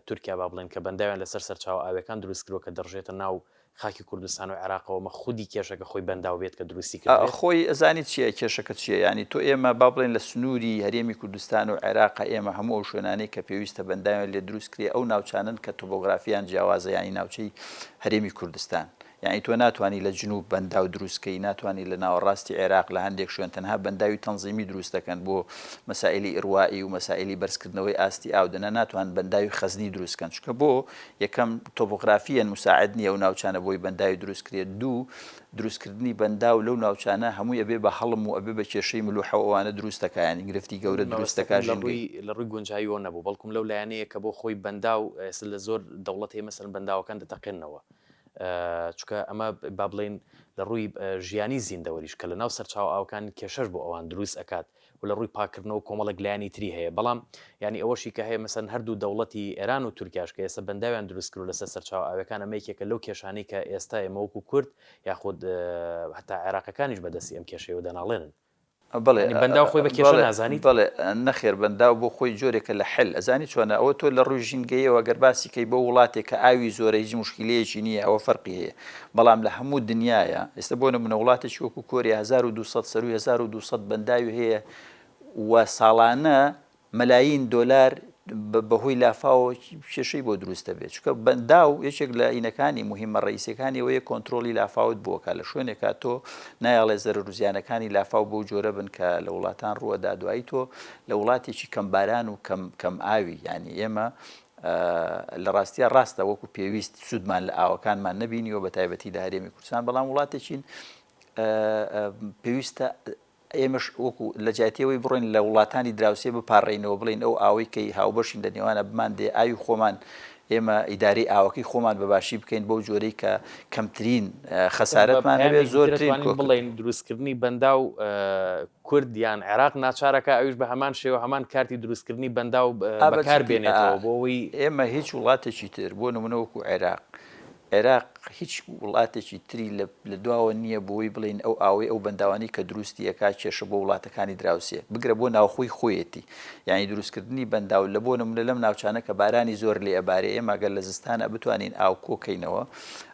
تورکیا با بڵێن کە بەنداویان لەسەر سەرچاوە ئاویەکان دروست کردوە کە دەڕژێتە ناو خاکی کوردستان و عێراقەوە مە خودی کێشەکە خۆی بەنداو بێت کە دروستی کردبێت. خۆی ئەزانی چیە کێشەکە چیە یانی تۆ ئێمە با بڵێن لە سنوری هەرێمی کوردستان و عێراقە ئێمە هەموو ئەو شوێنانەی کە پێویستە بەنداویان لێ دروست کرێ ئەو ناوچانەن کە تۆپۆگرافیان جیاوازە یانی ناوچەی هەرێمی کوردستان یانی تۆ ناتوانی لە جنوب بەنداو دروست کەی ناتوانی لە ناوەڕاستی عێراق لە هەندێک شوێن تەنها بەنداوی تەنزیمی دروست دەکەن بۆ مەسائیلی ئیڕوایی و مەسائیلی بەرزکردنەوەی ئاستی ئاو دەنا ناتوان بەنداوی خەزنی دروست کەن چونکە بۆ یەکەم تۆپۆغرافییەن موساعد نییە ئەو ناوچانە بۆی بەنداوی دروست کرێت دوو دروستکردنی بەنداو لەو ناوچانە هەمووی ئەبێ بە هەڵم و ئەبێ بە کێشەی ملوحە و ئەوانە دروست دەکا یانی گرفتی گەورە دروست دەکا مەبەستەکەم لە ژینگەی. ڕووی لە ڕووی گونجاویەوە نەبوو بەڵکوم لەو لایەنەیە کە بۆ خۆی بەنداو ئێستا لە زۆر دەوڵەت هەیە مەسەلەن بەنداوەکان دەتەقێننەوە چونکە ئەمە با بڵێین لە ڕووی ژیانی زیندەوەریش کە لە ناو سەرچاوە ئاوەکان کێشەش بۆ ئەوان دروست ئەکات و لە ڕووی پاککردنەوە کۆمەڵێک لایەنی تری هەیە بەڵام یانی ئەوەشی کە هەیە مەسەن هەردوو دەوڵەتی ئێران و تورکیاش کە ئێستا بەنداویان دروست کردوە لەسەر سەرچاوە ئاویەکان ئەمە یەکێکە لەو کێشانەی کە ئێستا ئێمە وەکو کورد یاخود هەتا عێراقەکانیش بەدەستی ئەم کێشەیەوە دەناڵێنن. بەڵێ یانی بەنداو خۆی بە کێشە بەڵێ نازانیت؟ بەڵێ نەخێر بەنداو بۆ خۆی جۆرێکە لە حل ئەزانی چۆنە ئەوە تۆ لە ڕووی ژینگەیەوە گەر باسی کەی بۆ وڵاتێک کە ئاوی زۆرە هیچ موشکیلەیەکی نییە ئەوە فەرقی هەیە بەڵام لە هەموو دنیایا ئێستا بۆ نمونە وڵاتێکی وەکو کۆریا 1200 سەروی 1200 بەنداوی هەیە و ساڵانە مەلایین دۆلار بەهۆی لافاوەوە کێشەی بۆ دروست دەبێت چونکە بەنداو یەکێک لە ئینەکانی مهمە ڕئیسەکانی ئەوەیە کۆنترۆڵی لافاوت بۆکە لە شوێنێکا تۆ نایەڵێ زەرەر و زیانەکانی لافاو بەو جۆرە بن کە لە وڵاتان ڕووەدا دوایی تۆ لە وڵاتێکی کەم باران و کەم کەم ئاوی یعنی ئێمە لە ڕاستیا ڕاستە وەکو پێویست سوودمان لە ئاوەکانمان نەبینیوە بە تایبەتی لە هەرێمی کوردستان بەڵام وڵاتێکین پێویستە ئێمەش وەکو لە جیاتی ئەوەی بڕۆین لە وڵاتانی دراوسێ بپاڕێینەوە بڵێین ئەو ئاوەی کەی هاوبەشین لە نێوانە بمان دێ ئاوی خۆمان ئێمە ئیدارەی ئاوەکەی خۆمان بە باشی بکەین بەو جۆرەی کە کەمترین خەسارەتمان هەبێ زۆرترین کۆکردن. بڵێین دروستکردنی بەنداو کورد یان عێراق ناچارەکا ئەویش بە هەمان شێوە هەمان کارتی دروستکردنی بەنداو بەکار بێنێتەوە بۆ ئەوەی. ئێمە هیچ وڵاتێکی تر بۆ نمونە وەکو عێراق عێراق هیچ وڵاتێکی تری لە دواوە نییە بۆی بڵێین ئەو ئاوەی ئەو بەنداوانەی کە دروستی ئەکا کێشە بۆ وڵاتەکانی دراوسێ بگرە بۆ ناوخۆی خۆیەتی یانی دروستکردنی بەنداو لە بۆ نمونە لەم ناوچانە کە بارانی زۆر لێ ئەبارێ ئێمە گەر لە زستانا بتوانین ئاو کۆ کەینەوە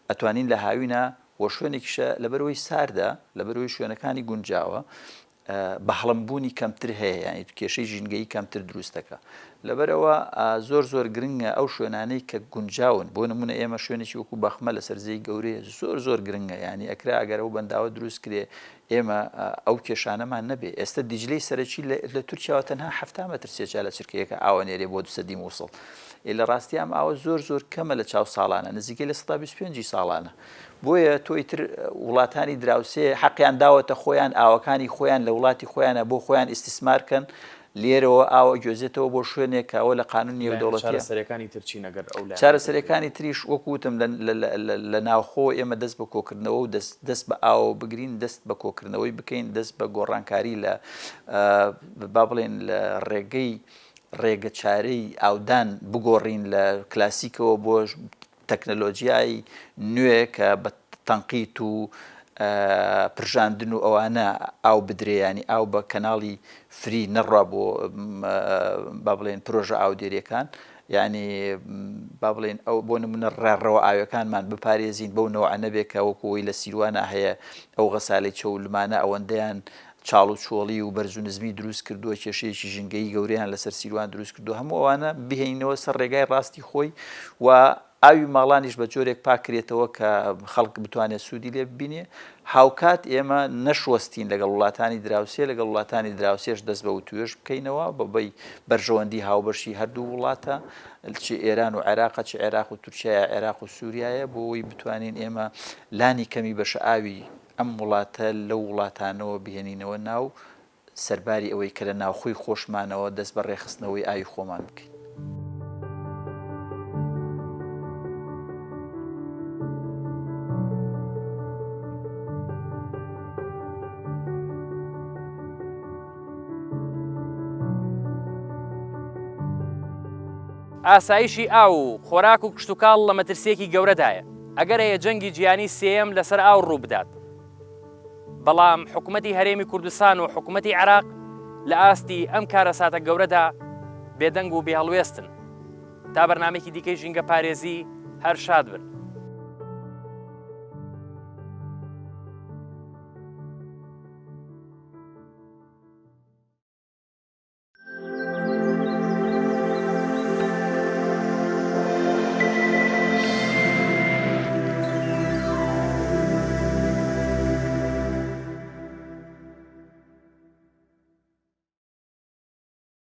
ئەتوانین لە هاوینا وە شوێنێکیشە لەبەرئەوەی ساردە لەبەرئەوەی شوێنەکانی گونجاوە بەهەڵم بوونی کەمتر هەیە یانی کێشەی ژینگەیی کەمتر دروست دەکا لەبەرئەوە زۆر زۆر گرنگە ئەو شوێنانەی کە گونجاون بۆ نمونە ئێمە شوێنێکی وەکو بەخمە لەسەر زێی گەورەیە زۆر زۆر گرنگە یانی ئەکرا ئەگەر ئەو بەنداوە دروست کرێ ئێمە ئەو کێشانەمان نەبێ ئێستا دیجلەی سەرەکی لە تورکیاوە تەنها 70 مەتر سێجا لە چرکەیەکە ئاوە نێرێ بۆ سەدی مووسڵ ئێ لە ڕاستی ئەم ئاوە زۆر زۆر کەمە لە چاو ساڵانە نزیکەی لە 125 ساڵانە بۆیە تۆ ئیتر وڵاتانی دراوسێ حەقیان داوەتە خۆیان ئاوەکانی خۆیان لە وڵاتی خۆیانە بۆ خۆیان ئیستیسمار کەن لێرەوە ئاو ئەگوێزێتەوە بۆ شوێنێک کە ئەوە لە قانون نێودەوڵەتیە. چارەسەرەکانی تر چین ئەگەر ئەو لایەنە چارەسەرەکانی تریش وەکو وتم لە ناوخۆ ئێمە دەست بە کۆکردنەوە و دەست دەست بە ئاوەوە بگرین دەست بە کۆکردنەوەی بکەین دەست بە گۆڕانکاری لە با بڵێن لە ڕێگەی ڕێگە چارەی ئاودان بگۆڕین لە کلاسیکەوە بۆ تەکنەلۆجیای نوێ کە بە تەنقیت و پرژاندن و ئەوانە ئاو بدرێ ینی ئاو بە کەناڵی فری نەڕوا بۆ با بڵێن پرۆژە ئاودێریەکان یعنی با بڵێن ئەو بۆ نمونە ڕێڕەوە ئاوەکانمان بپارێزین بەو نەوە نەبێت کە وەکوی لە سیروانە هەیە ئەو غەسالەی چەولمانە ئەوەندەیان چاڵ و چۆڵی و بەرز و نزمی دروست کردووە، کێشەیەکی ژینگەیی گەورەیان لەسەر سیروان دروست کردووە، هەموو ئەوانە بهێنینەوە سەر ڕێگای ڕاستی خۆی و ئاوی ماڵانیش بە جۆرێک پاک کرێتەوە کە خەڵک بتوانێت سوودی لێ ببینێ، هاوکات ئێمە نەشوەستین لەگەڵ وڵاتانی دراوسێ، لەگەڵ وڵاتانی دراوسێش دەست بە وتوێژ بکەینەوە بە بەی بەرژەوەندی هاوبەشی هەردوو وڵاتە، چ ئێران و عێراقە، چ عێراق و تورکیایە، عێراق و سووریایە، بۆ ئەوەی بتوانین ئێمە لانی کەمی بەشە ئاوی. ئەم وڵاتە لەو وڵاتانەوە بهێنینەوە ناو سەرباری ئەوەی کە لە ناوخۆی خۆشمانەوە دەست بە ڕێکخستنەوەی ئاوی خۆمان بکەین. ئاسایشی ئاو و خۆراک و کشتوکاڵ لە مەترسییەکی گەورەدایە، ئەگەر هەیە جەنگی جیهانی سێیەم لەسەر ئاو ڕووبدات. بەڵام حکومەتی هەرێمی کوردستان و حکومەتی عێراق لە ئاستی ئەم کارەساتە گەورەدا بێدەنگ و بێهەڵوێستن. تا بەرنامەیەکی دیکەی ژینگەپارێزی هەر شاد بن.